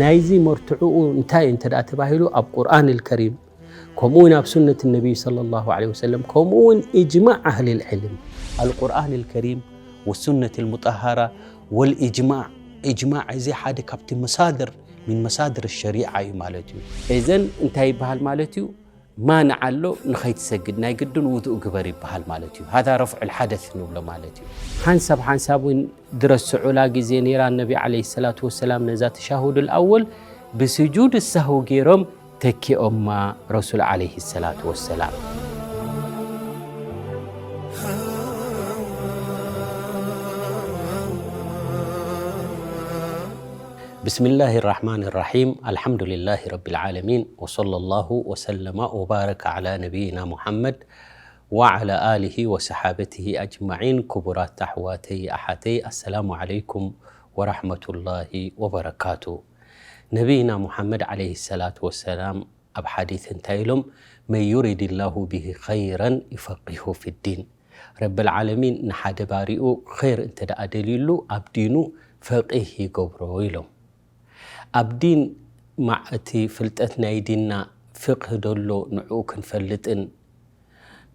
ናይዚ መርትዕኡ እንታይ እንተ ደኣ ተባሂሉ፣ ኣብ ቁርኣን ኣልከሪም፣ ከምኡ እውን ኣብ ሱነት ነቢይ ሰለላሁ ዐለይሂ ወሰለም፣ ከምኡ እውን ኢጅማዕ ኣህሊል ዕልም። ኣልቁርኣን ኣልከሪም ወሱነት ኣልሙጠሃራ ወልኢጅማዕ። ኢጅማዕ እዚ ሓደ ካብቲ መሳድር፣ ሚን መሳድር ሸሪዓ እዩ ማለት እዩ። እዘን እንታይ ይበሃል ማለት እዩ? ማንዓ ኣሎ ንኸይትሰግድ ናይ ግድን ውዱእ ግበር ይበሃል ማለት እዩ። ሃዛ ረፍዑል ሓደስ ንብሎ ማለት እዩ። ሓንሳብ ሓንሳብ እውን ድረስዑላ ግዜ ነይራ። ነቢ ዓለይሂ ሰላቱ ወሰላም ነዛ ተሻሁዱል ኣወል ብስጁድ ሳህው ገይሮም ተኪኦማ ረሱል ዓለይሂ ሰላቱ ወሰላም። بسم الله الرحمن الرحيم. الحمد لله رب العالمين. وصلى الله وسلم وبارك على نبينا محمد وعلى آله وصحابته أجمعين. ክቡራት ኣሕዋተይ ኣሓተይ፣ السلام عليكم ورحمة الله وبركاته. ነቢይና ሙሓመድ ዓለይሂ ሰላቱ ወሰላም ኣብ ሓዲስ እንታይ ኢሎም? من يرد الله به خيرا يفقهه في الدين. ረብል ዓለሚን ንሓደ ባሪኡ ኸይር እንተ ደኣ ደልዩሉ ኣብ ዲኑ ፈቂህ ይገብሮ ኢሎም። ኣብ ዲን ማዕ እቲ ፍልጠት ናይ ዲንና ፍቅህ ደሎ ንዕኡ ክንፈልጥን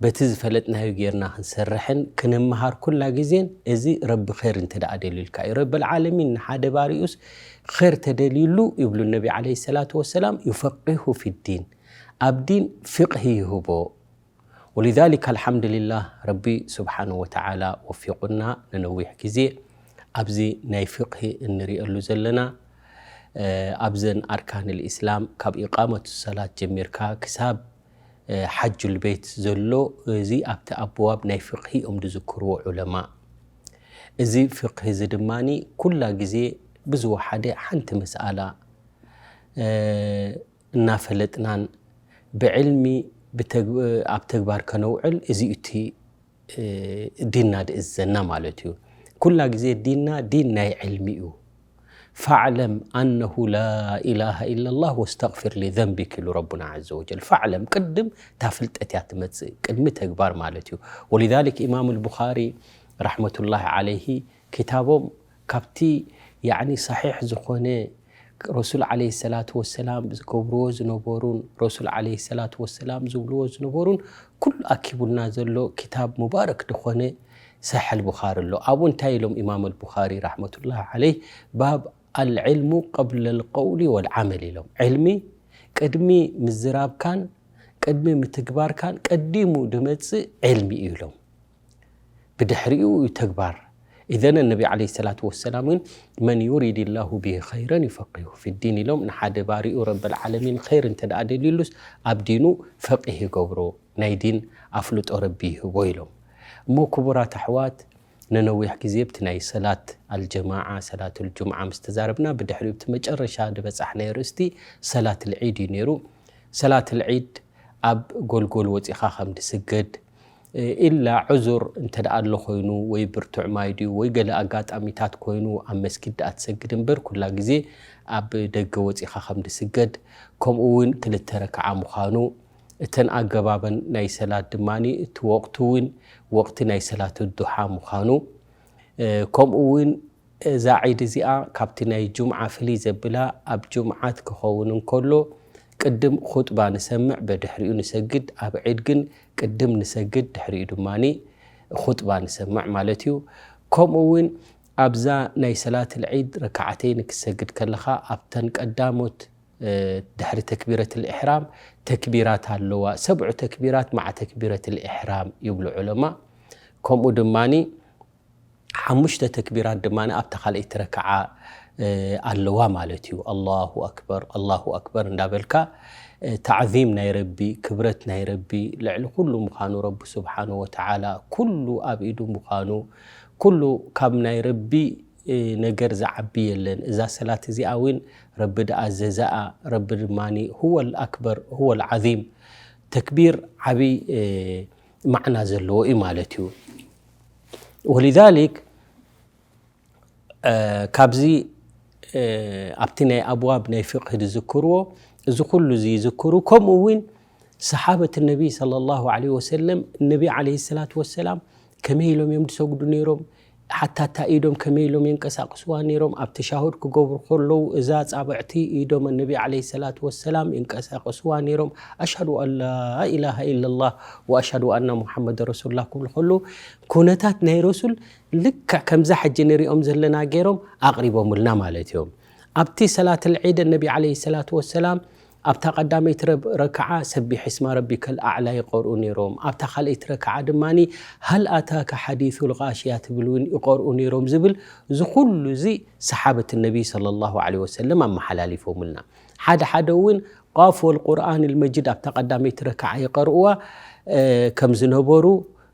በቲ ዝፈለጥናዮ ጌርና ክንሰርሕን ክንምሃር ኩላ ግዜን እዚ ረቢ ኸይር እንተ ደኣ ደልዩልካ እዩ። ረብል ዓለሚን ንሓደ ባሪኡስ ኸይር ተደልዩሉ ይብሉ ነቢ ዓለይሂ ሰላቱ ወሰላም፣ يفقهه في الدين፣ ኣብ ዲን ፍቅህ ይህቦ። ولذلك الحمد لله ረቢ ስብሓነሁ ወተዓላ ወፊቑና ንነዊሕ ግዜ ኣብዚ ናይ ፍቅሂ እንሪኤሉ ዘለና፣ እ፣ ኣብዘን ኣርካን ልኢስላም ካብ ኢቃመቱ ሰላት ጀሚርካ ክሳብ፣ እ፣ ሓጁል ቤት ዘሎ እዚ ኣብቲ ኣብዋብ ናይ ፍቅሂ እዮም ዝዝክርዎ ዑለማ። እዚ ፍቅሂ እዚ ድማኒ ኩላ ግዜ ብዝወሓደ ሓንቲ መስኣላ፣ እ፣ እናፈለጥናን ብዕልሚ ብተግ-፣ ኣብ ተግባር ከነውዕል እዚ እዩ እቲ፣ እ፣ ዲንና ድእዘና ማለት እዩ። ኩላ ግዜ ዲንና ዲን ናይ ዕልሚ እዩ። فاعلم أنه لا إله إلا الله واستغفر لذنبك ኢሉ ረቡና عز وجل። فاعلم ቅድም እታ ፍልጠት እያ ትመጽእ፣ ቅድሚ ተግባር ማለት እዩ። ولذلك ኢማም البخاري رحمة الله عليه ክታቦም ካብቲ ያዕኒ ሰሒሕ ዝኾነ ረሱል ዓለይሂ ሰላቱ ወሰላም ዝገብርዎ ዝነበሩን ረሱል ዓለይሂ ሰላቱ ወሰላም ዝብልዎ ዝነበሩን ኩሉ ኣኪቡልና ዘሎ ክታብ ሙባረክ ዝኾነ ሰሒሕ ኣልቡኻሪ ኣሎ። ኣብኡ እንታይ ኢሎም ኢማም ኣልቡኻሪ ረሕመቱላሂ ዓለይህ? ባብ ኣልዕልሙ ቀብለ ኣልቀውሊ ወልዓመል ኢሎም። ዕልሚ ቅድሚ ምዝራብካን ቅድሚ ምትግባርካን ቀዲሙ ድመጽእ ዕልሚ እዩ ኢሎም። ብድሕሪኡ እዩ ተግባር። ኢዘን ነቢ ዓለይሂ ሰላቱ ወሰላም እውን መን ዩሪድ ላሁ ቢሂ ኸይረን ዩፈቂሁ ፊዲን ኢሎም። ንሓደ ባሪኡ ረበል ዓለሚን ኸይር እንተ ደኣ ደልዩሉስ ኣብ ዲኑ ፈቂህ ይገብሮ፣ ናይ ዲን ኣፍልጦ ረቢ ይህቦ ኢሎም። እሞ ክቡራት ኣሕዋት፣ ነነዊሕ ግዜ ብቲ ናይ ሰላት ኣልጀማዓ፣ ሰላቱል ጁምዓ ምስ ተዛረብና፣ ብድሕሪኡ ብቲ መጨረሻ ዝበጻሕናዮ ርእስቲ ሰላትል ዒድ እዩ ነይሩ። ሰላትል ዒድ ኣብ ጎልጎል ወጺኻ ከም ድስገድ፣ ኢላ ዑዙር እንተ ደኣ ኣሎ ኮይኑ፣ ወይ ብርቱዕ ማይ ድዩ፣ ወይ ገለ ኣጋጣሚታት ኮይኑ፣ ኣብ መስጊድ ደኣ ትሰግድ እምበር፣ ኩላ ግዜ ኣብ ደገ ወጺኻ ከም ድስገድ፣ ከምኡ እውን ክልተ ረክዓ ምዃኑ፣ እተን ኣገባበን ናይ ሰላት ድማኒ፣ እቲ ወቕቱ እውን ወቕቲ ናይ ሰላት ዱሓ ምዃኑ፣ እ፣ ከምኡ እውን እዛ ዒድ እዚኣ ካብቲ ናይ ጁምዓ ፍልይ ዘብላ፣ ኣብ ጁምዓት ክኸውን እንከሎ፣ ቅድም ኹጥባ ንሰምዕ፣ በድሕሪኡ ንሰግድ። ኣብ ዒድ ግን ቅድም ንሰግድ፣ ድሕሪኡ ድማኒ ኹጥባ ንሰምዕ ማለት እዩ። ከምኡ እውን ኣብዛ ናይ ሰላትል ዒድ ረክዓተይን ክትሰግድ ከለኻ፣ ኣብተን ቀዳሞት፣ እ፣ ድሕሪ ተክቢረትል ኢሕራም ተክቢራት ኣለዋ። ሰብዑ ተክቢራት መዓ ተክቢረትል ኢሕራም ይብሉ ዑለማ። ከምኡ ድማኒ ሓሙሽተ ተክቢራት ድማ ኣብታ ካልኣይቲ ረክዓ፣ እ፣ ኣለዋ ማለት እዩ። ኣላሁ ኣክበር፣ ኣላሁ ኣክበር እንዳበልካ፣ እ፣ ታዕዚም ናይ ረቢ፣ ክብረት ናይ ረቢ ልዕሊ ኩሉ ምዃኑ፣ ረቢ ስብሓኑ ወተዓላ ኩሉ ኣብ ኢዱ ምዃኑ፣ ኩሉ ካብ ናይ ረቢ፣ እ፣ ነገር ዝዓቢ የለን። እዛ ሰላት እዚኣ እውን ረቢ ድኣዘዛኣ፣ ረቢ ድማኒ ሁወል ኣክበር፣ ሁወል ዓዚም፣ ተክቢር ዓቢ፣ እ፣ ማዕና ዘለዎ እዩ ማለት እዩ። ወሊዛሊክ፣ እ፣ ካብዚ፣ እ፣ ኣብቲ ናይ ኣብዋብ ናይ ፍቅህ ዝዝክርዎ፣ እዚ ኩሉ እዚ ይዝክሩ። ከምኡ እውን ሰሓበት ነቢ ሰለላሁ ዐለይሂ ወሰለም፣ ነቢ ዐለይሂ ሰላቱ ወሰላም ከመይ ኢሎም እዮም ዝሰግዱ ነይሮም? ሓታ እታ ኢዶም ከመይ ኢሎም የንቀሳቕስዋ ነይሮም? ኣብ ተሻሁድ ክገብሩ ከለዉ እዛ ጻብዕቲ ኢዶም ነቢ ዓለይሂ ሰላቱ ወሰላም የንቀሳቕስዋ ነይሮም። ኣሽሃዱ ኣን ላ ኢላሃ ኢለላህ ወኣሽሃዱ ኣና ሙሓመድ ረሱሉላህ ክብሉ ከለዉ ኩነታት ናይ ረሱል ልክዕ ከምዛ ሕጂ ንሪኦም ዘለና ገይሮም ኣቕሪቦምልና ማለት እዮም። ኣብቲ ሰላት ልዒድ ነቢ ዓለይሂ ሰላቱ ወሰላም ኣብታ ቀዳመይቲ ረብ- ረክዓ ሰቢሕ እስማ ረቢከል ኣዕላ ይቐርኡ ነይሮም። ኣብታ ካልኣይቲ ረክዓ ድማ ሃል ኣታከ ሓዲሱ ልጋሽያ ትብል እውን ይቐርኡ ነይሮም ዝብል እዚ ኩሉ እዚ ሰሓበት ነቢ ሰለላሁ ዐለይሂ ወሰለም ኣመሓላሊፎምልና። ሓደ ሓደ እውን ቃፍ ወልቁርኣን ልመጂድ ኣብታ ቀዳመይቲ ረክዓ ይቐርእዋ እ፣ ከም ዝነበሩ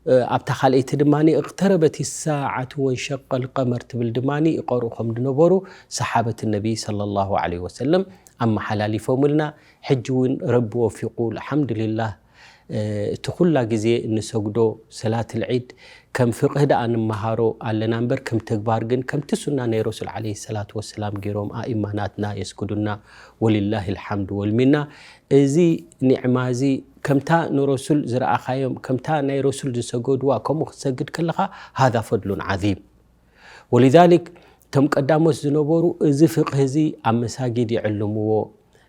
እ፣ ኣብታ ካልኣይቲ ድማ እቅተረበት ሳዓቱ ወንሸቀል ቀመር ትብል ድማ ይቐርኡ ከም ዝነበሩ ሰሓበት ነቢ ሰለላሁ ዐለይሂ ወሰለም ኣመሓላሊፎምልና። ሕጂ እውን ረቢ ወፊቑ ኣልሓምዱሊላህ እ፣ እቲ ኩላ ግዜ እንሰግዶ ሰላት ልዒድ ከም ፍቅህ ደኣ ንመሃሮ ኣለና እምበር ከም ተግባር ግን ከምቲ ሱና ናይ ረሱል ዓለይሂ ሰላቱ ወሰላም ገይሮም ኣኢማናትና የስግዱና ወሊላሂ ልሓምዱ ወልሚና። እዚ ኒዕማ እዚ ከምታ ንረሱል ዝረኣኻዮም ከምታ ናይ ረሱል ዝሰገድዋ ከምኡ ክትሰግድ ከለኻ ሃዛ ፈድሉን ዓዚም። ወሊዛሊክ እቶም ቀዳሞት ዝነበሩ እዚ ፍቅህ እዚ ኣብ መሳጊድ ይዕልምዎ።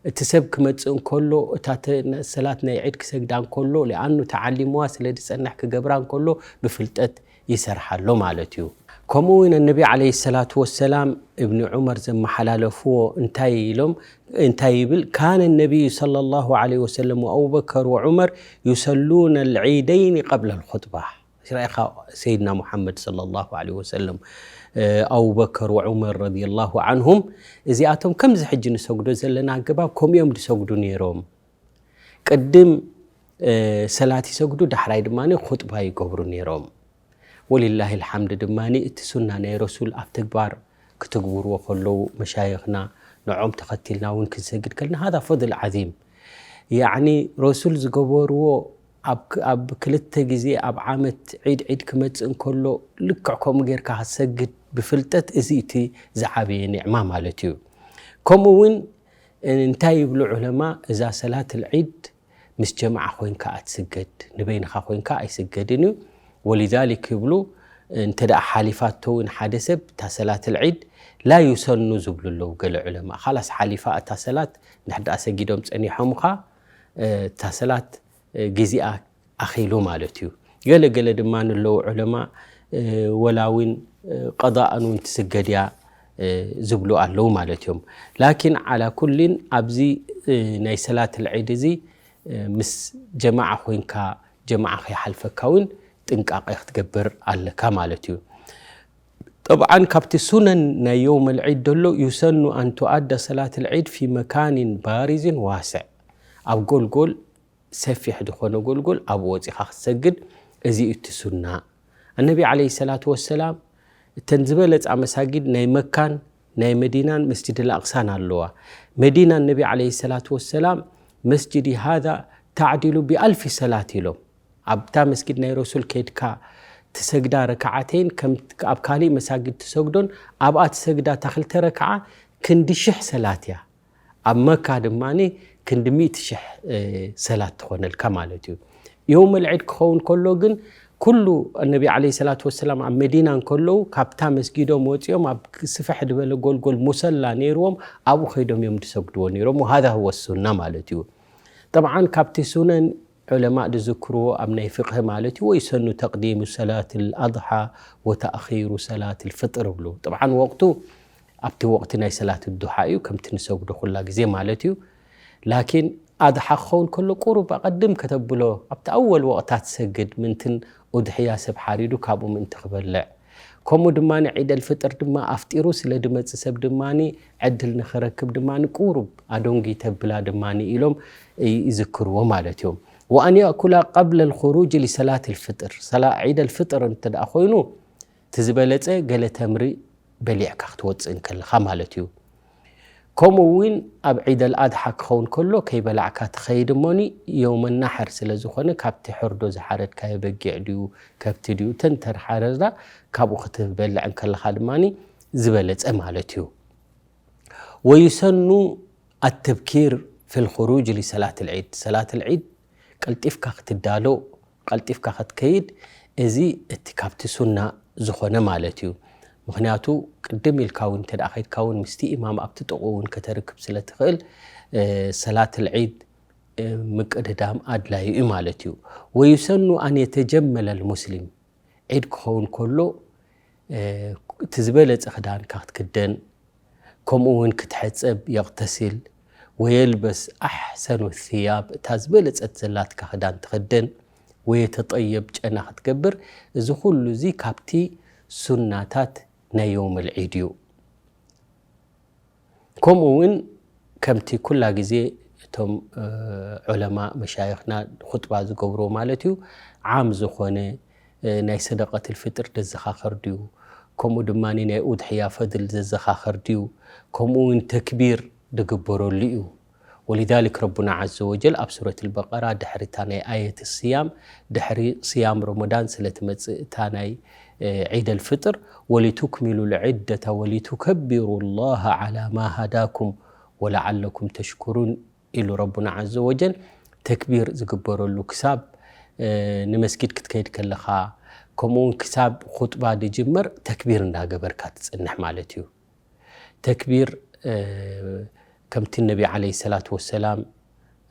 እቲ ሰብ ክመጽእ እንከሎ እታ ተ- ሰላት ናይ ዒድ ክሰግዳ እንከሎ ሊኣኑ ተዓሊምዋ ስለ ዝጸንሕ ክገብራ እንከሎ ብፍልጠት ይሰርሓሎ ማለት እዩ። ከምኡ እውን ነቢ ዓለይሂ ሰላቱ ወሰላም እብኒ ዑመር ዘመሓላለፍዎ እንታይ ኢሎም እንታይ ይብል ካነ ነቢዩ ሰለላሁ ዐለይሂ ወሰለም ወአቡበከር ወዑመር ዩሰሉነ ልዒደይን ቀብለ ልኹጥባ። ራኢኻ ሰይድና ሙሓመድ ሰለላሁ ዐለይሂ ወሰለም ኣቡበከር ወዑመር ረዲየላሁ ዐንሁም እዚኣቶም ከምዚ ሕጂ ንሰግዶ ዘለና ኣገባብ ከምኡ እዮም ዝሰግዱ ነይሮም። ቅድም ሰላት ይሰግዱ ዳሕራይ ድማ ኹጥባ ይገብሩ ነይሮም። ወሊላሂ ልሓምድ ድማ እቲ ሱና ናይ ረሱል ኣብ ተግባር ክትግብርዎ ከለዉ መሻይኽና ንዖም ተኸቲልና እውን ክንሰግድ ከልና ሃዛ ፈድል ዓዚም። ያዕኒ ረሱል ዝገበርዎ ኣብ ክልተ ግዜ ኣብ ዓመት ዒድ ዒድ ክመጽእ እንከሎ ልክዕ ከምኡ ጌርካ ክትሰግድ ብፍልጠት እዚ እቲ ዝዓበየ ኒዕማ ማለት እዩ። ከምኡ እውን እንታይ ይብሉ ዑለማ እዛ ሰላት ልዒድ ምስ ጀማዓ ኮይንካ ኣትስገድ ንበይንኻ ኮይንካ ኣይስገድን እዩ። ወሊዛሊክ ይብሉ እንተ ደኣ ሓሊፋቶ እውን ሓደ ሰብ እታ ሰላት ልዒድ ላ ዩሰኑ ዝብሉ ኣለዉ ገለ ዑለማ። ካላስ ሓሊፋ እታ ሰላት እንድሕር ደኣ ሰጊዶም ጸኒሖምኻ እታ ሰላት ግዜኣ ኣኺሉ ማለት እዩ። ገለ ገለ ድማ ንለዉ ዑለማ ወላ እውን ቀዳእን እውን ትስገድ እያ ዝብሉ ኣለዉ ማለት እዮም። ላኪን ዓላ ኩሊን ኣብዚ ናይ ሰላት ልዒድ እዚ ምስ ጀማዓ ኮይንካ ጀማዓ ከይሓልፈካ እውን ጥንቃቄ ክትገብር ኣለካ ማለት እዩ። ጠብዓን ካብቲ ሱነን ናይ የውም ልዒድ ደሎ ዩሰኑ ኣን ቱኣደ ሰላት ልዒድ ፊ መካኒን ባሪዝን ዋስዕ ኣብ ጎልጎል ሰፊሕ ዝኾነ ጎልጎል ኣብኡ ወፂኻ ክትሰግድ እዚ እቲ ሱና። ኣነቢ ዓለይሂ ሰላቱ ወሰላም እተን ዝበለፃ መሳጊድ ናይ መካን ናይ መዲናን መስጅድ ልኣቕሳን ኣለዋ። መዲና ነቢ ዓለይሂ ሰላቱ ወሰላም መስጅዲ ሃዛ ታዕዲሉ ብኣልፊ ሰላት ኢሎም። ኣብታ መስጊድ ናይ ረሱል ከይድካ ትሰግዳ ረክዓተይን ኣብ ካሊእ መሳጊድ ትሰግዶን ኣብኣ ትሰግዳ እታ ክልተ ረክዓ ክንዲ ሽሕ ሰላት እያ። ኣብ መካ ድማ ክንዲ ሚእቲ ሽሕ ሰላት ትኾነልካ ማለት እዩ። የውመል ዒድ ክኸውን ከሎ ግን ኩሉ ነቢ ዓለይሂ ሰላቱ ወሰላም ኣብ መዲና እንከለዉ ካብታ መስጊዶም ወፂኦም ኣብ ስፍሕ ዝበለ ጎልጎል ሙሰላ ነይርዎም ኣብኡ ከይዶም እዮም ዝሰግድዎ ነይሮም። ወሃዛ ሁወ ሱና ማለት እዩ። ጠብዓን ካብቲ ሱነን ዑለማእ ዝዝክርዎ ኣብ ናይ ፍቅህ ማለት እዩ። ወይሰኑ ተቅዲሙ ሰላት ልኣድሓ ወተእኺሩ ሰላት ልፍጥር ይብሉ። ጠብዓን ወቅቱ ኣብቲ ወቅቲ ናይ ሰላት ዱሓ እዩ ከምቲ ንሰግዶ ኩላ ግዜ ማለት እዩ። ላኪን ኣድሓ ክኸውን ከሎ ቁሩብ ኣቐድም ከተብሎ ኣብቲ ኣወል ወቕታ ትሰግድ ምንትን ኡድሕያ ሰብ ሓሪዱ ካብኡ ምእንቲ ክበልዕ ከምኡ ድማ ዒደል ፍጥር ድማ ኣፍጢሩ ስለ ድመጽእ ሰብ ድማ ዕድል ንኽረክብ ድማ ቁሩብ ኣዶንጊ ተብላ ድማ ኢሎም ይዝክርዎ ማለት እዮም። ወኣን የእኩላ ቀብለ ልኹሩጅ ሊሰላት ልፍጥር ሰላ ዒደል ፍጥር እንተ ደኣ ኮይኑ እቲ ዝበለጸ ገለ ተምሪ በሊዕካ ክትወጽእ እንከለኻ ማለት እዩ። ከምኡ እውን ኣብ ዒደል ኣድሓ ክኸውን ከሎ ከይበላዕካ ትኸይድ እሞኒ የውመ ናሕር ስለ ዝኾነ ካብቲ ሕርዶ ዝሓረድካዮ በጊዕ ድዩ ከብቲ ድዩ እተን ተሓረዳ ካብኡ ክትበልዕ እንከለኻ ድማ ዝበለጸ ማለት እዩ። ወዩሰኑ ኣተብኪር ፊ ልኹሩጅ ሊሰላት ልዒድ ሰላት ልዒድ ቀልጢፍካ ክትዳሎ ቀልጢፍካ ክትከይድ እዚ እቲ ካብቲ ሱና ዝኾነ ማለት እዩ። ምኽንያቱ ቅድም ኢልካ እውን እንተ ደኣ ከይድካ እውን ምስቲ ኢማም ኣብቲ ጥቕኡ እውን ከተርክብ ስለ ትኽእል፣ እ፣ ሰላት ልዒድ፣ እ፣ ምቅድዳም ኣድላዩ እዩ ማለት እዩ። ወዩሰኑ ኣን የተጀመለ ልሙስሊም፣ ዒድ ክኸውን ከሎ፣ እ፣ እቲ ዝበለጸ ክዳንካ ክትክደን፣ ከምኡ እውን ክትሕጸብ፣ የቕተሲል፣ ወየልበስ ኣሕሰኑ ثያብ፣ እታ ዝበለጸት ዘላትካ ክዳን ትኽደን፣ ወየተጠየብ፣ ጨና ክትገብር፣ እዚ ኩሉ እዚ ካብቲ ሱናታት ናይ የውመል ዒድ እዩ። ከምኡ እውን ከምቲ ኩላ ግዜ እቶም፣ እ፣ ዑለማ መሻይኽና ኹጥባ ዝገብርዎ ማለት እዩ፣ ዓም ዝኾነ፣ እ፣ ናይ ሰደቀትል ፍጥር ዘዘኻኸር ድዩ? ከምኡ ድማ ናይ ኡድሕያ ፈድል ዘዘኻኸር ድዩ? ከምኡ እውን ተክቢር ዝግበረሉ እዩ። ወሊዛሊክ ረቡና ዐዘ ወጀል ኣብ ሱረት ልበቀራ ድሕሪ እታ ናይ ኣየት ስያም፣ ድሕሪ ስያም ረመዳን ስለ ትመጽእ እታ ናይ፣ እ፣ ዒድ ኣልፍጥር፣ ወሊቱክሚሉ ልዕደተ ወሊቱከቢሩ ላሃ ዐላ ማ ሃዳኩም ወለዓለኩም ተሽኩሩን ኢሉ ረቡና ዐዘ ወጀል። ተክቢር ዝግበረሉ ክሳብ፣ እ፣ ንመስጊድ ክትከይድ ከለኻ፣ ከምኡ እውን ክሳብ ኹጥባ ድጅመር ተክቢር እንዳገበርካ ትጽንሕ ማለት እዩ። ተክቢር፣ እ፣ ከምቲ ነቢ ዓለይሂ ሰላቱ ወሰላም፣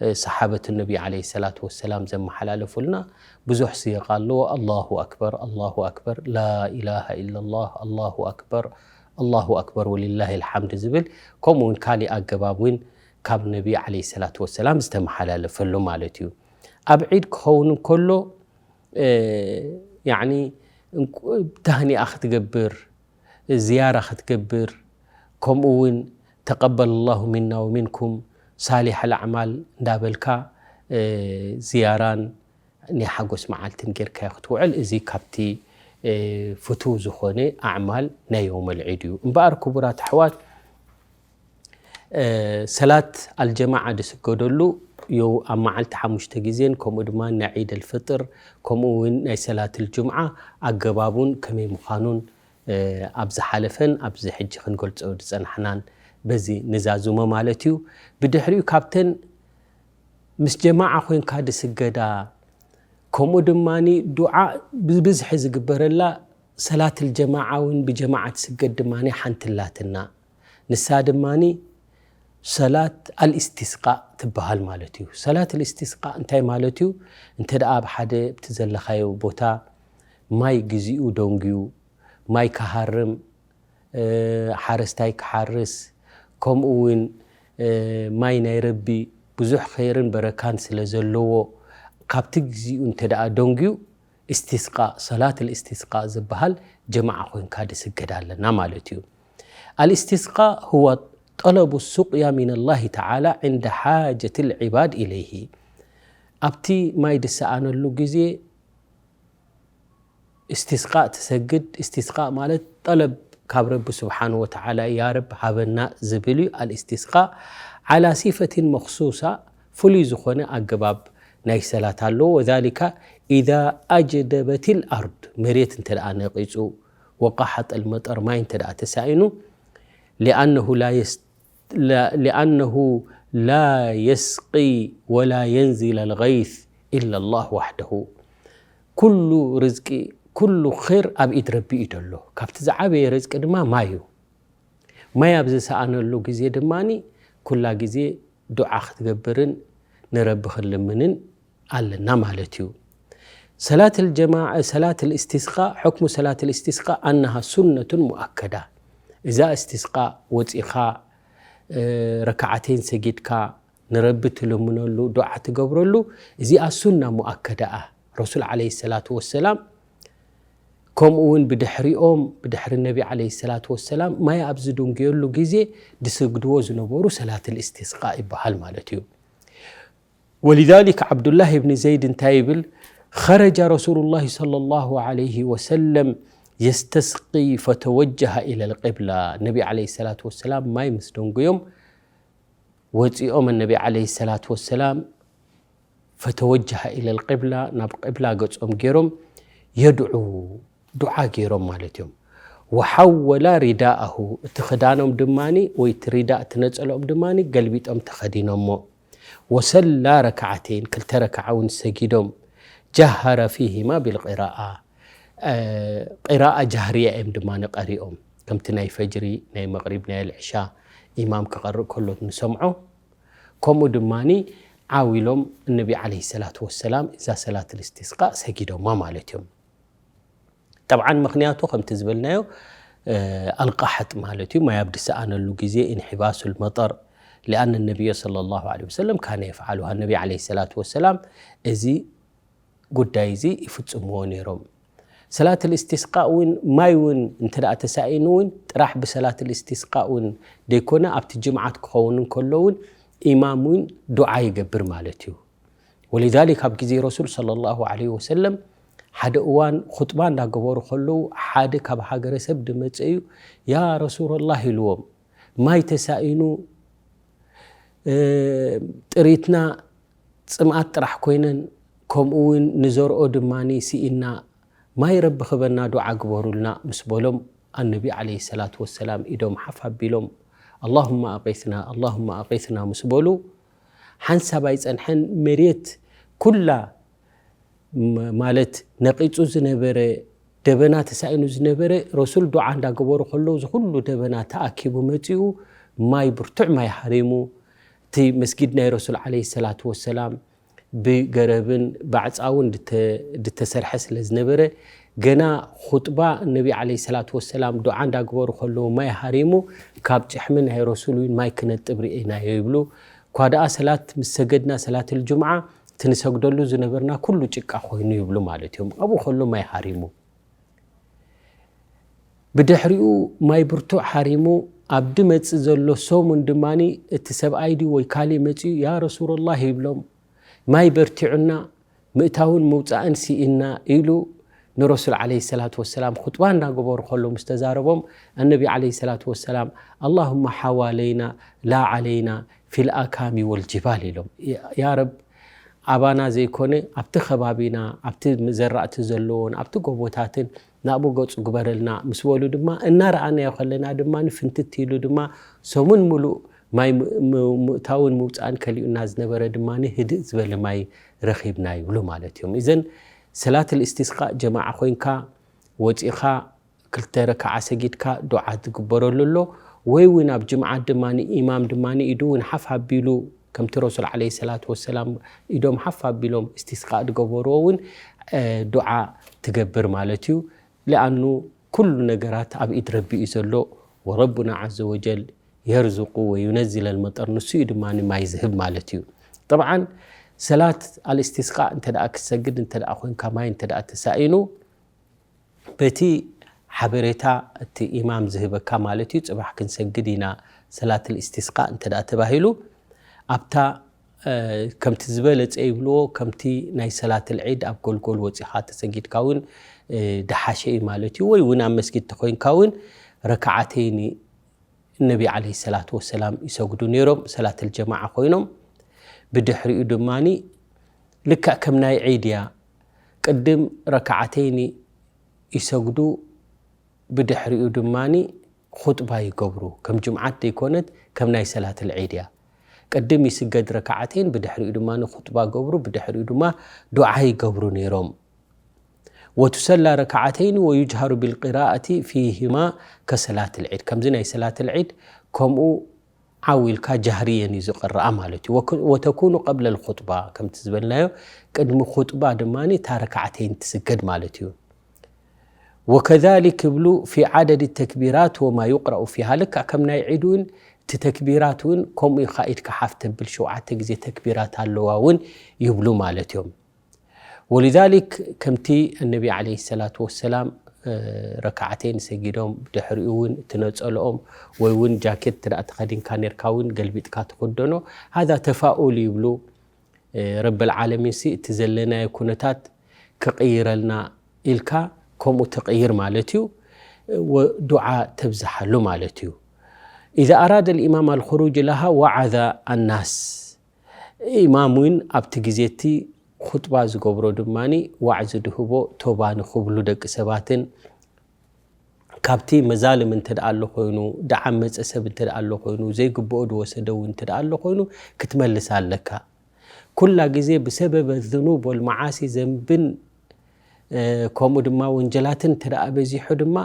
እ፣ ሰሓበት ነቢ ዓለይሂ ሰላቱ ወሰላም ዘመሓላለፉልና ብዙሕ ስየቕ ኣለዎ። ኣላሁ ኣክበር፣ ኣላሁ ኣክበር፣ ላኢላሃ ኢለላህ፣ ኣላሁ ኣክበር፣ ኣላሁ ኣክበር ወሊላሂ ልሓምድ ዝብል፣ ከምኡ እውን ካሊእ ኣገባብ እውን ካብ ነቢ ዓለይሂ ሰላቱ ወሰላም ዝተመሓላለፈሉ ማለት እዩ። ኣብ ዒድ ክኸውን እንከሎ፣ እ፣ ያዕኒ እንቁ-፣ ታህኒኣ ክትገብር፣ ዝያራ ክትገብር፣ ከምኡ እውን ተቀበለ ላሁ ሚና ወሚንኩም ሳሊሕ ኣልኣዕማል እንዳበልካ፣ እ፣ ዝያራን ናይ ሓጎስ መዓልትን ጌርካዮ ክትውዕል፣ እዚ ካብቲ፣ እ፣ ፍቱው ዝኾነ ኣዕማል ናይ የውመል ዒድ እዩ። እምበኣር ክቡራት ኣሕዋት፣ እ፣ ሰላት ኣልጀማዓ ዝስገደሉ ዮ-፣ ኣብ መዓልቲ ሓሙሽተ ግዜን ከምኡ ድማ ናይ ዒድ ኣልፍጥር ከምኡ እውን ናይ ሰላት ኣልጅምዓ ኣገባቡን ከመይ ምዃኑን፣ እ፣ ኣብ ዝሓለፈን ኣብዚ ሕጂ ክንገልጾ ዝጸናሕናን በዚ ንዛዝሞ ማለት እዩ። ብድሕሪኡ ካብተን ምስ ጀማዓ ኮይንካ ዝስገዳ፣ ከምኡ ድማ ዱዓ ብብዝሒ ዝግበረላ ሰላት ኣልጀማዓ እውን ብጀማዓ ትስገድ ድማ ሓንቲ ኣላትና። ንሳ ድማ ሰላት ኣልእስቲስቃእ ትበሃል ማለት እዩ። ሰላት ኣልእስቲስቃእ እንታይ ማለት እዩ? እንተ ደኣ ኣብ ሓደ ኣብቲ ዘለኻዮ ቦታ ማይ ግዚኡ ደንጉዩ፣ ማይ ክሃርም፣ እ፣ ሓረስታይ ክሓርስ፣ ከምኡ እውን፣ እ፣ ማይ ናይ ረቢ ብዙሕ ኸይርን በረካን ስለ ዘለዎ፣ ካብቲ ግዚኡ እንተ ደኣ ደንጉዩ፣ እስቲስቃእ፣ ሰላት ኣልእስቲስቃእ ዝበሃል ጀማዓ ኮይንካ ድስገድ ኣለና ማለት እዩ። ኣልእስቲስቃእ ሁወ ጠለቡ ሱቅያ ሚን ላሂ ተዓላ ዕንደ ሓጀት ልዕባድ ኢለይሂ። ኣብቲ ማይ ድሰኣነሉ ግዜ እስቲስቃእ ትሰግድ። እስቲስቃእ ማለት ጠለብ ካብ ረቢ ስብሓን ወተዓላ፣ ያ ረብ ሃበና ዝብል እዩ። ኣልእስቲስቃእ ዓላ ሲፈትን መኽሱሳ፣ ፍሉይ ዝኾነ ኣገባብ ናይ ሰላት ኣለዎ። ወዛሊካ ኢዛ ኣጅደበት ልኣርድ፣ መሬት እንተ ደኣ ነቂጹ፣ ወቃሓጠ ልመጠር፣ ማይ እንተ ደኣ ተሳኢኑ፣ ሊኣነሁ ላ የስ-፣ ላ-፣ ሊኣነሁ ላ የስቂ ወላ የንዚለ ልገይስ ኢላ ላህ ዋሕደሁ። ኩሉ ርዝቂ፣ ኩሉ ኸይር ኣብ ኢድ ረቢ እዩ ዘሎ። ካብቲ ዝዓበየ ርዝቂ ድማ ማይ እዩ። ማይ ኣብ ዝሰኣነሉ ግዜ ድማ ኩላ ግዜ ዱዓ ክትገብርን ንረቢ ክንልምንን ኣለና ማለት እዩ። ሰላት ልጀማ-፣ ሰላት ልእስቲስቃ፣ ሕክሙ ሰላት ልእስቲስቃ ኣነሃ ሱነቱን ሙኣከዳ። እዛ እስቲስቃ ወፂኻ፣ እ፣ ረክዓተይን ሰጊድካ ንረቢ ትልምነሉ፣ ዱዓ ትገብረሉ፣ እዚኣ ሱና ሙኣከዳ እያ። ረሱል ዓለይሂ ሰላቱ ወሰላም፣ ከምኡ እውን ብድሕሪኦም፣ ብድሕሪ ነቢ ዓለይሂ ሰላቱ ወሰላም፣ ማይ ኣብ ዝድንጉየሉ ግዜ ዝስግድዎ ዝነበሩ ሰላት ልእስቲስቃ ይበሃል ማለት እዩ። ወሊዛሊክ ዓብዱላህ ብን ዘይድ እንታይ ይብል? ኸረጀ ረሱሉላሂ ሰለላሁ ዓለይሂ ወሰለም የስተስቂ ፈተወጀሀ ኢለል ቂብላ። ነቢ ዓለይሂ ሰላቱ ወሰላም ማይ ምስ ደንጎዮም ወፂኦም፣ ነቢ ዓለይሂ ሰላቱ ወሰላም ፈተወጀሀ ኢለል ቂብላ፣ ናብ ቂብላ ገፆም ገይሮም የድዑ፣ ዱዓ ገይሮም ማለት እዮም። ወሐወላ ሪዳአሁ፣ እቲ ክዳኖም ድማኒ፣ ወይ እቲ ሪዳእ፣ እቲ ነፀለኦም ድማኒ ገልቢጦም ተኸዲኖሞ። ወሰላ ረክዓተይን፣ ክልተ ረክዓ እውን ሰጊዶም። ጀሀረ ፊሂማ ቢልቂራአ፣ ቂራኣ ጃህርያ እዮም ድማ ቀሪኦም። ከምቲ ናይ ፈጅሪ፣ ናይ መቕሪብ፣ ናይ ኣልዕሻ ኢማም ክቐርእ ከሎ ንሰምዖ። ከምኡ ድማ ዓው ኢሎም እነቢ ዓለይሂ ሰላቱ ወሰላም እዛ ሰላት ልእስቲስቃእ ሰጊዶማ ማለት እዮም። ጠብዓን ምኽንያቱ ከምቲ ዝበልናዮ ኣልቃሕጥ ማለት እዩ፣ ማይ ኣብ ድሰኣነሉ ግዜ፣ ኢንሒባሱል መጠር። ሊኣን ነቢዮ ሰለላሁ ዐለይሂ ወሰለም ካነ የፍዓሉሃ፣ ነቢ ዓለይሂ ሰላቱ ወሰላም እዚ ጉዳይ እዚ ይፍጽምዎ ነይሮም። ሰላት ልእስቲስቃእ እውን ማይ እውን እንተ ደኣ ተሳኢኑ እውን ጥራሕ ብሰላት ልእስቲስቃእ እውን ደይኮነ ኣብቲ ጅምዓት ክኸውን እንከሎ እውን ኢማም እውን ዱዓ ይገብር ማለት እዩ። ወሊዛሊክ ኣብ ግዜ ረሱል ሰለላሁ ዐለይሂ ወሰለም ሓደ እዋን ኹጥባ እንዳገበሩ ከለዉ ሓደ ካብ ሃገረሰብ ድመጸ እዩ፣ ያ ረሱለላህ ኢልዎም፣ ማይ ተሳኢኑ ጥሪትና ጽምኣት ጥራሕ ኮይነን፣ ከምኡ እውን ንዘርኦ ድማ ስኢና፣ ማይ ረቢ ክበና ዱዓ ግበሩልና ምስ በሎም፣ ኣነቢ ዓለይሂ ሰላቱ ወሰላም ኢዶም ሓፍ ኣቢሎም ኣላሁመ ኣቂስና ኣላሁመ ኣቂስና ምስ በሉ፣ ሓንሳብ ኣይጸንሐን መሬት ኩላ ማለት ነቒጹ ዝነበረ ደበና ተሳኢኑ ዝነበረ ረሱል ዱዓ እንዳገበሩ ከለዉ እዚ ኩሉ ደበና ተኣኪቡ መጺኡ ማይ ብርቱዕ ማይ ሃሪሙ እቲ መስጊድ ናይ ረሱል ዓለይሂ ሰላቱ ወሰላም ብገረብን ባዕፃውን ድተሰርሐ ስለ ዝነበረ ገና ኹጥባ ነቢ ዓለይሂ ሰላቱ ወሰላም ዱዓ እንዳግበሩ ከለዉ ማይ ሃሪሙ ካብ ጭሕሚ ናይ ረሱል እውን ማይ ክነጥብ ርኢናዮ ይብሉ። እኳ ደኣ ሰላት ምስ ሰገድና ሰላት ልጅምዓ እቲ ንሰግደሉ ዝነበርና ኩሉ ጭቃ ኮይኑ ይብሉ ማለት እዮም። ኣብኡ ከሎ ማይ ሃሪሙ። ብድሕሪኡ ማይ ብርቱዕ ሃሪሙ ኣብ ድመጽእ ዘሎ ሰሙን ድማ እቲ ሰብኣይ ድዩ ወይ ካሊእ መጺኡ ያ ረሱሉላህ ይብሎም፣ ማይ በርቲዑና ምእታውን ምውጻእን ስኢና ኢሉ ንረሱል ዓለይሂ ሰላቱ ወሰላም ኹጥባ እናገበሩ ከሎ ምስ ተዛረቦም ኣነቢ ዓለይሂ ሰላቱ ወሰላም ኣላሁመ ሓዋለይና ላ ዓለይና ፊል ኣካሚ ወልጅባል ኢሎም። ያ ረብ ኣባና ዘይኮነ ኣብቲ ከባቢና ኣብቲ ዘራእቲ ዘለዎን ኣብቲ ጎቦታትን ናብኡ ገጹ ግበረልና ምስ በሉ ድማ እናረኣናዮ ከለና ድማ ፍንትት ኢሉ ድማ ሰሙን ሙሉእ ማይ ምእታውን ምውፃእን ከሊኡና ዝነበረ ድማ ህድእ ዝበለ ማይ ረኺብና ይብሉ ማለት እዮም። እዘን ሰላት ልእስቲስቃእ ጀማዓ ኮይንካ ወፂኻ ክልተ ረክዓ ሰጊድካ ዱዓ ዝግበረሉ ኣሎ። ወይ እውን ኣብ ጅምዓት ድማ ኢማም ድማ ኢዱ እውን ሓፍ ኣቢሉ ከምቲ ረሱል ዓለይሂ ሰላቱ ወሰላም ኢዶም ሓፍ ኣቢሎም እስቲስቃእ ዝገበርዎ እውን ዱዓ ትገብር ማለት እዩ። ሊኣኑ ኩሉ ነገራት ኣብ ኢድ ረቢ እዩ ዘሎ። ወረቡና ዓዘ ወጀል የርዝቁ ወዩነዝል ኣልመጠር፣ ንሱ እዩ ድማ ማይ ዝህብ ማለት እዩ። ጠብዓን ሰላት ኣልእስቲስቃእ እንተ ደኣ ክትሰግድ እንተ ደኣ ኮይንካ ማይ እንተ ደኣ ተሳኢኑ በቲ ሓበሬታ እቲ ኢማም ዝህበካ ማለት እዩ። ጽባሕ ክንሰግድ ኢና ሰላት ልእስቲስቃእ እንተ ደኣ ተባሂሉ ኣብታ ከምቲ ዝበለጸ ይብልዎ ከምቲ ናይ ሰላት ልዒድ ኣብ ጎልጎል ወጺኻ ተሰጊድካ እውን ድሓሸ እዩ ማለት እዩ። ወይ እውን ኣብ መስጊድ ተኮይንካ እውን ረክዓተይኒ እነቢ ዓለይሂ ሰላቱ ወሰላም ይሰግዱ ነይሮም ሰላት ልጀማዓ ኮይኖም። ብድሕሪኡ ድማ ልክዕ ከም ናይ ዒድ እያ። ቅድም ረክዓተይኒ ይሰግዱ፣ ብድሕሪኡ ድማ ኹጥባ ይገብሩ። ከም ጅምዓት ዘይኮነት ከም ናይ ሰላት ልዒድ እያ። ቅድም ይስገድ ረክዓተይን ብድሕሪኡ ድማ ኹጥባ ገብሩ፣ ብድሕሪኡ ድማ ዱዓ ይገብሩ ነይሮም። ወቱሰላ ረክዓተይን ወዩጅሃሩ ቢልቂራኣቲ ፊሂማ ከሰላት ልዒድ። ከምዚ ናይ ሰላት ልዒድ ከምኡ ዓው ኢልካ ጃህርየን እዩ ዝቕረኣ ማለት እዩ። ወተኩኑ ቀብለ ልኹጥባ ከምቲ ዝበልናዮ ቅድሚ ኹጥባ ድማ እታ ረክዓተይን ትስገድ ማለት እዩ። ወከዛሊክ ይብሉ ፊ ዓደድ ተክቢራት ወማ ዩቅረኡ ፊሃ፣ ልክዕ ከም ናይ ዒድ እውን እቲ ተክቢራት እውን ከምኡ ኢኻ ኢድካ ሓፍ ተብል ሸውዓተ ግዜ ተክቢራት ኣለዋ እውን ይብሉ ማለት እዮም። ወሊዛሊክ ከምቲ እነቢ ዓለይሂ ሰላቱ ወሰላም ረክዓተይን ሰጊዶም ብድሕሪኡ እውን እቲ ነፀልኦም ወይ እውን ጃኬት እንተ ደኣ ተኸዲንካ ነርካ እውን ገልቢጥካ ትኽደኖ ሃዛ ተፋኡል ይብሉ። ረብል ዓለሚን ሲ እቲ ዘለናዮ ኩነታት ክቕይረልና ኢልካ ከምኡ ትቕይር ማለት እዩ። ዱዓ ተብዝሓሉ ማለት እዩ። ኢዛ ኣራደ ልኢማም ኣልኹሩጅ ለሃ ወዓዛ ኣናስ። ኢማም እውን ኣብቲ ግዜ እቲ ኹጥባ ዝገብሮ ድማ ዋዕዚ ድህቦ ቶባ ንኽብሉ ደቂ ሰባትን ካብቲ መዛልም እንተ ደኣ ኣሎ ኮይኑ፣ ደዓመፀ ሰብ እንተ ደኣ ኣሎ ኮይኑ፣ ዘይግብኦ ድወሰደ እውን እንተ ደኣ ኣሎ ኮይኑ ክትመልስ ኣለካ። ኩላ ግዜ ብሰበበ ዝኑብ ወልመዓሲ ዘንብን ከምኡ ድማ ወንጀላትን እንተ ደኣ በዚሑ ድማ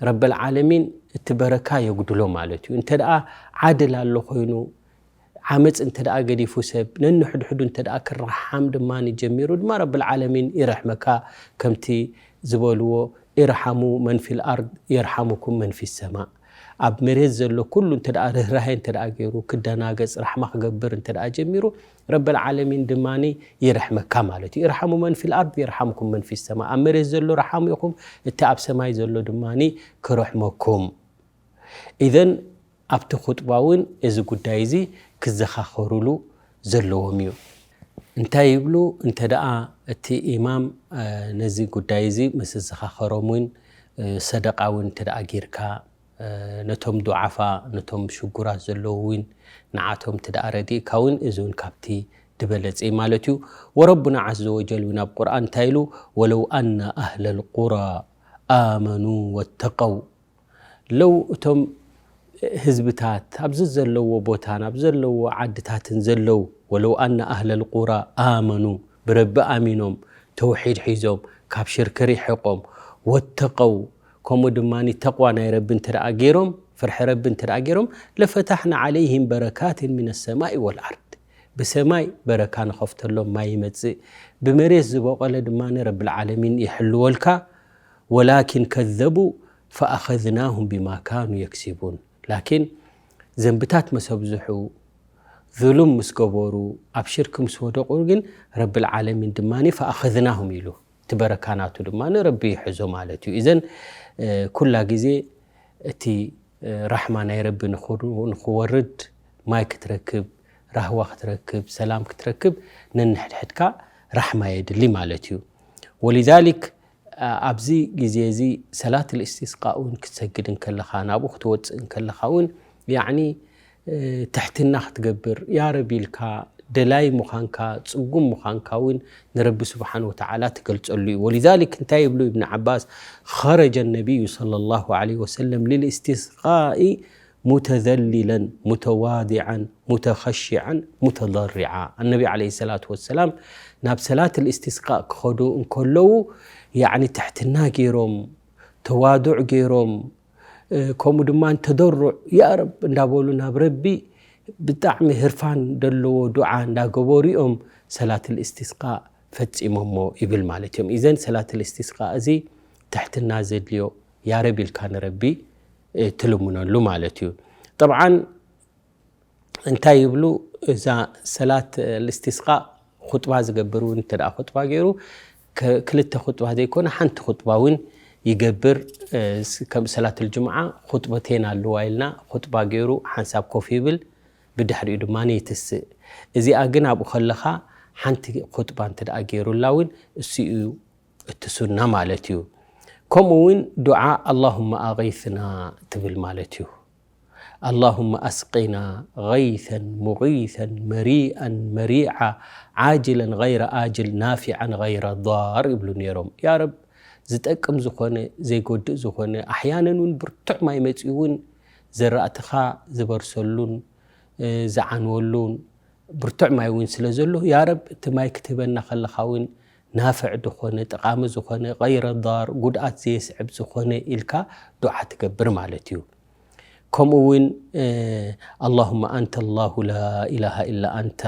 ረበል ዓለሚን እቲ በረካ የጉድሎ ማለት እዩ። እንተ ደኣ ዓድል ኣሎ ኮይኑ፣ ዓመፅ እንተ ደኣ ገዲፉ ሰብ ነንሕድሕዱ እንተ ደኣ ክረሓም ድማ ጀሚሩ ድማ ረብል ዓለሚን ይረሕመካ። ከምቲ ዝበልዎ ኢርሓሙ መን ፊል ኣርድ የርሓሙኩም መን ፊ ሰማ። ኣብ መሬት ዘሎ ኩሉ እንተ ደኣ ርህራሄ እንተ ደኣ ገይሩ ክደናገፅ ራሕማ ክገብር እንተ ደኣ ጀሚሩ ረብል ዓለሚን ድማ ይረሕመካ ማለት እዩ። ኢርሓሙ መን ፊል ኣርድ የርሓምኩም መን ፊ ሰማ። ኣብ መሬት ዘሎ ረሓሙ ኢኹም፣ እቲ ኣብ ሰማይ ዘሎ ድማ ክረሕመኩም። ኢዘን ኣብቲ ኹጥባ እውን እዚ ጉዳይ እዚ ክዘኻኸሩሉ ዘለዎም እዩ። እንታይ ይብሉ? እንተ ደኣ እቲ ኢማም ነዚ ጉዳይ እዚ ምስ ዘኻኸሮም እውን ሰደቃ እውን እንተ ደኣ ጌርካ ነቶም ዱዓፋ ነቶም ሽጉራት ዘለዉ እውን ንዓቶም እንተ ደኣ ረዲእካ እውን እዚ እውን ካብቲ ዝበለጸ እዩ ማለት እዩ። ወረቡና ዓዘ ወጀል እውን ኣብ ቁርኣን እንታይ ኢሉ? ወለው ኣነ ኣህለል ቁራ ኣመኑ ወተቀው ለው እቶም ህዝብታት ኣብዚ ዘለዎ ቦታን ኣብ ዘለዎ ዓድታትን ዘለዉ ወለው ኣነ ኣህለል ቁራ ኣመኑ ብረቢ ኣሚኖም ተውሒድ ሒዞም ካብ ሽርክ ሪሕቆም ወተቀው ከምኡ ድማ ተቕዋ ናይ ረቢ እንተ ደኣ ገይሮም ፍርሒ ረቢ እንተ ደኣ ገይሮም ለፈታሕና ዓለይህም በረካትን ሚነ ሰማኢ ወልኣርድ ብሰማይ በረካ ንኸፍተሎም ማይ ይመጽእ ብመሬት ዝበቆለ ድማ ረብል ዓለሚን ይሕልወልካ ወላኪን ከዘቡ ፈኣኸዝናሁም ቢማ ካኑ የክሲቡን ላኪን ዘንብታት መሰብዝሑ ዙሉም ምስ ገበሩ ኣብ ሽርክ ምስ ወደቑ ግን ረብል ዓለሚን ድማ ፈኣኸዝናሁም ኢሉ እቲ በረካ ናቱ ድማ ረቢ ይሕዞ ማለት እዩ። እዘን ኩላ ግዜ እቲ ራሕማ ናይ ረቢ ንኽወርድ ማይ ክትረክብ ራህዋ ክትረክብ ሰላም ክትረክብ ነንሕድሕድካ ራሕማ የድሊ ማለት እዩ። ወሊዛሊክ ኣብዚ ግዜ እዚ ሰላት ልእስቲስቃ እውን ክትሰግድ እንከለኻ ናብኡ ክትወፅእ እንከለኻ እውን ያዕኒ ትሕትና ክትገብር ያረብ ኢልካ ደላይ ምዃንካ ጽጉም ምዃንካ እውን ንረቢ ስብሓን ወተዓላ ትገልጸሉ እዩ። ወሊዛሊክ እንታይ ይብሉ እብን ዓባስ ኸረጀ ነቢዩ ሰለላሁ ዐለይሂ ወሰለም ሊልእስቲስቃኢ ሙተዘሊለን ሙተዋዲዓን ሙተኸሺዓን ሙተضሪዓ ኣነቢ ለ ሰላት ወሰላም ናብ ሰላት ልእስቲስቃእ ክኸዱ እንከለዉ ያዕኒ ትሕትና ገይሮም ተዋዱዕ ገይሮም ከምኡ ድማ ተደሩዕ ያረብ እንዳበሉ ናብ ረቢ ብጣዕሚ ህርፋን ዘለዎ ዱዓ እንዳገበሩ እዮም ሰላት ልእስቲስቃእ ፈፂሞሞ ይብል ማለት እዮም። ኢዘን ሰላት ልእስቲስቃእ እዚ ትሕትና ዘድልዮ ያረብ ኢልካ ንረቢ ትልምነሉ ማለት እዩ። ጠብዓን እንታይ ይብሉ እዛ ሰላት ልእስቲስቃእ ኹጥባ ዝገብር እውን እንተ ኹጥባ ገይሩ ክልተ ኹጥባ ዘይኮነ ሓንቲ ኹጥባ እውን ይገብር። ከም ሰላት ልጅምዓ ኹጥበቴን ኣለዋ ኢልና ኹጥባ ገይሩ ሓንሳብ ኮፍ ይብል ብድሕሪኡ ድማ ይትስእ። እዚኣ ግን ኣብኡ ከለኻ ሓንቲ ኹጥባ እንተ ገይሩላ እውን እሱ እዩ እቲ ሱና ማለት እዩ። ከምኡ እውን ዱዓ ኣላሁመ ኣغثና ትብል ማለት እዩ። ኣላሁመ ኣስቂና غيثا مغيثا مريئا مريعا عاجلا غير آجل نافعا غير ضار ይብሉ ነይሮም። ያረብ ዝጠቅም ዝኾነ ዘይጎድእ ዝኾነ ኣሕያነን እውን ብርቱዕ ማይ መፂኡ እውን ዘራእትኻ ዝበርሰሉን ዝዓንወሉን ብርቱዕ ማይ እውን ስለ ዘሎ ያረብ እቲ ማይ ክትህበና ከለኻ እውን ናፍዕ ዝኾነ ጠቓሚ ዝኾነ غير ضار ጉድኣት ዘየስዕብ ዝኾነ ኢልካ ዱዓ ትገብር ማለት እዩ። ከምኡ እውን اللهم أنت الله لا إله إلا أنت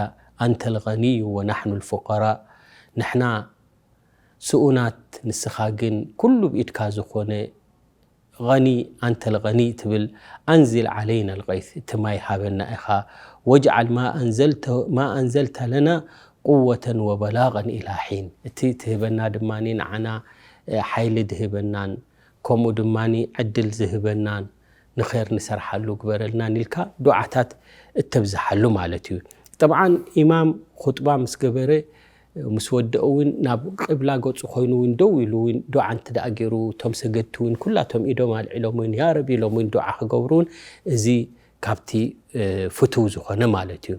أنت الغني ونحن الفقراء ንሕና ስኡናት ንስኻ ግን ኩሉ ብኢድካ ዝኾነ غني أنت الغني ትብል أنزل علينا الغيث እቲ ማይ ሃበና ኢኻ واجعل ما أنزلت ما أنزلت لنا قوة وبلاغا إلى حين እቲ ትህበና ድማ ንዓና ሓይሊ ዝህበናን ከምኡ ድማ ዕድል ዝህበናን ንኸር ንሰርሓሉ ግበረልናን ኢልካ ዱዓታት እተብዝሓሉ ማለት እዩ። ጠብዓን ኢማም ኹጥባ ምስ ገበረ ምስ ወደኦ እውን ናብ ቅብላ ገፁ ኮይኑ እውን ደው ኢሉ እውን ዱዓ እንተ ደኣ ገይሩ እቶም ሰገድቲ እውን ኩላቶም ኢዶም ኣልዒሎም እውን ያረብ ኢሎም እውን ዱዓ ክገብሩ እውን እዚ ካብቲ ፍትው ዝኾነ ማለት እዩ።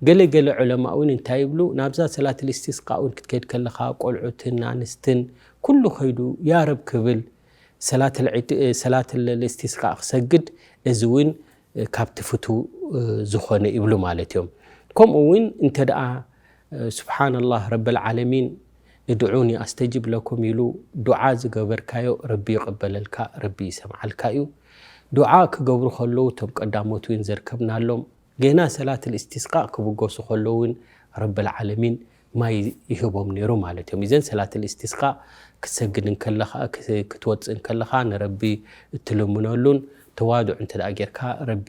ገለ ገለ ዑለማ እውን እንታይ ይብሉ ናብዛ ሰላት ልእስቲስቃ እውን ክትከይድ ከለኻ ቆልዑትን ኣንስትን ኩሉ ከይዱ ያረብ ክብል ሰላት ልዒድ- ሰላት ልእስቲስቃ ክሰግድ እዚ እውን ካብቲ ፍትው ዝኾነ ይብሉ ማለት እዮም። ከምኡ እውን እንተ ደኣ ስብሓንላህ ረበል ዓለሚን ادعوني أستجب لكم ኢሉ ዱዓ ዝገበርካዮ ረቢ ይቕበለልካ፣ ረቢ ይሰምዓልካ እዩ። ዱዓ ክገብሩ ከለዉ እቶም ቀዳሞት እውን ዘርከብናሎም ገና ሰላት እልእስቲስቃእ ክብገሱ ከለዉ እውን ረብል ዓለሚን ማይ ይህቦም ነይሩ ማለት እዮም። እዘን ሰላት እልእስቲስቃእ ክትሰግድ እንከለኻ፣ ክት-፣ ክትወፅእ እንከለኻ ንረቢ እትልምነሉን ተዋዱዕ እንተ ደኣ ጌርካ ረቢ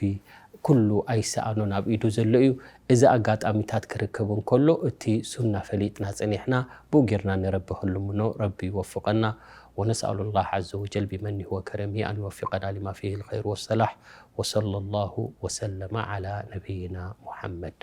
ኩሉ ኣይሰኣኖን ኣብ ኢዱ ዘሎ እዩ። እዚ ኣጋጣሚታት ክርከብ እንከሎ እቲ ሱና ፈሊጥና ጸኒሕና ብኡ ጌርና ንረቢ ክንልምኖ ረቢ ይወፍቐና። ونسأل الله عز وجل بمنه وكرمه أن يوفقنا لما فيه الخير والصلاح. وصلى الله وسلم على نبينا محمد.